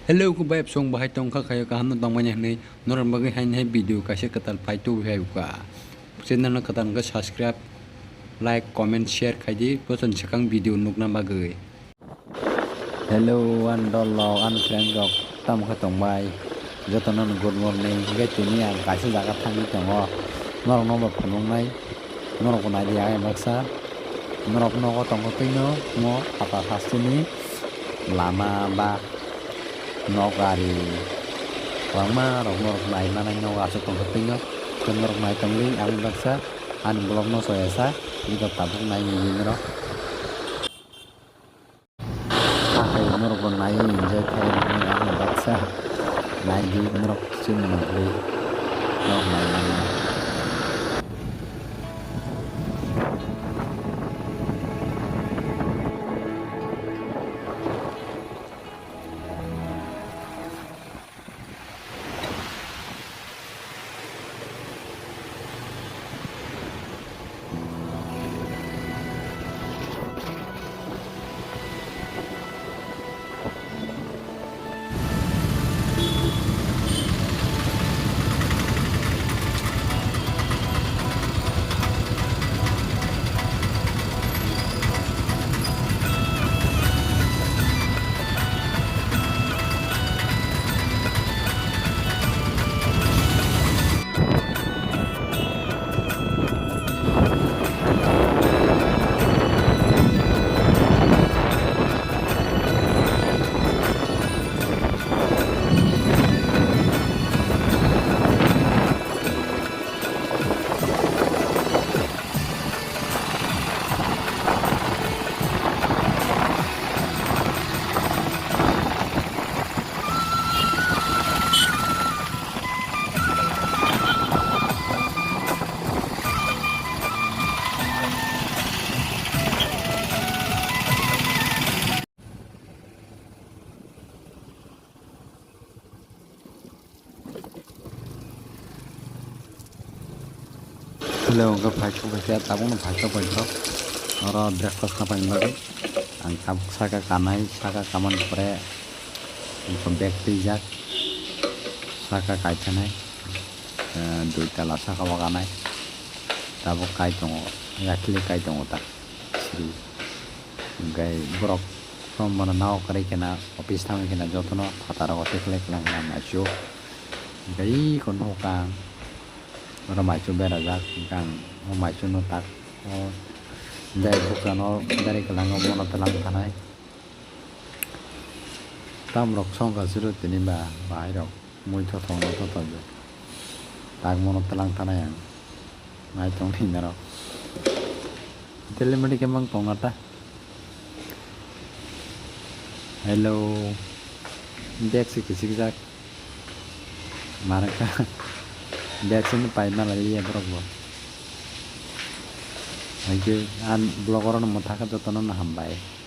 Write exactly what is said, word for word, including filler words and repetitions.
Hello, khubai absong bahai tongkha khayo kaham no tongmani hinwi norok bagwi haini hai video kaisa kwtal phai tubu hai uka. Channel no kwtal wngkha subscribe, like, comment, share khaidi bosong swkang video nukna bagwi. Hello, ani dol rok, ani friend rok, tamo khe tongbai? Jotono no good morning. Hingke tini ang kaisa jaga thangwi tongo. Norok no bo phunuknai, norok bo naidi ang baksa. Norok nogo tongkha twi no mo phatar hasteni lama ba nok gari kwbangma rok norok nai manai nogo aswk tongkha twi no. Norok nai tongdi ang baksa ani vlog no soyasa, bini tabuk nai nini norok. Hakai norok bo naiwi enjoy khlai mani ang baksa naidi norok chini mangwi norok nai mani. Hello, hwnkhe phaisok bai khe tabukno phaisok bai khe oro breakfast na paini bagwi ang tabuk saka kanai, saka kamani pore bag twijak, saka kaithanai, eh, dui tala saka o kanai, tabuk kai tongo, yakli kai tongo ta sri. Hwnkhe borok from bono nao kwrwi khe na office thangwi khe na jotono phataro tei kwlai kwlai khe na naisio. Hwnkhe iko nukha ang oro maichuk berajak, hwnkhe ang o maichukno tak o jai bukrano gari kwlango bono twlang thanai. Tamrok songkha siro tini ba bahai rok mui thothok no thothok je tak bono twlang thanai ang. Nai tong thwi norok. Telemedi khe mang tong ata. Hello. Bag se kichik jak. Marka. Bag se pai mala ya borok bo. Thank you. An vlog oro no mwthakha jotono no hambai.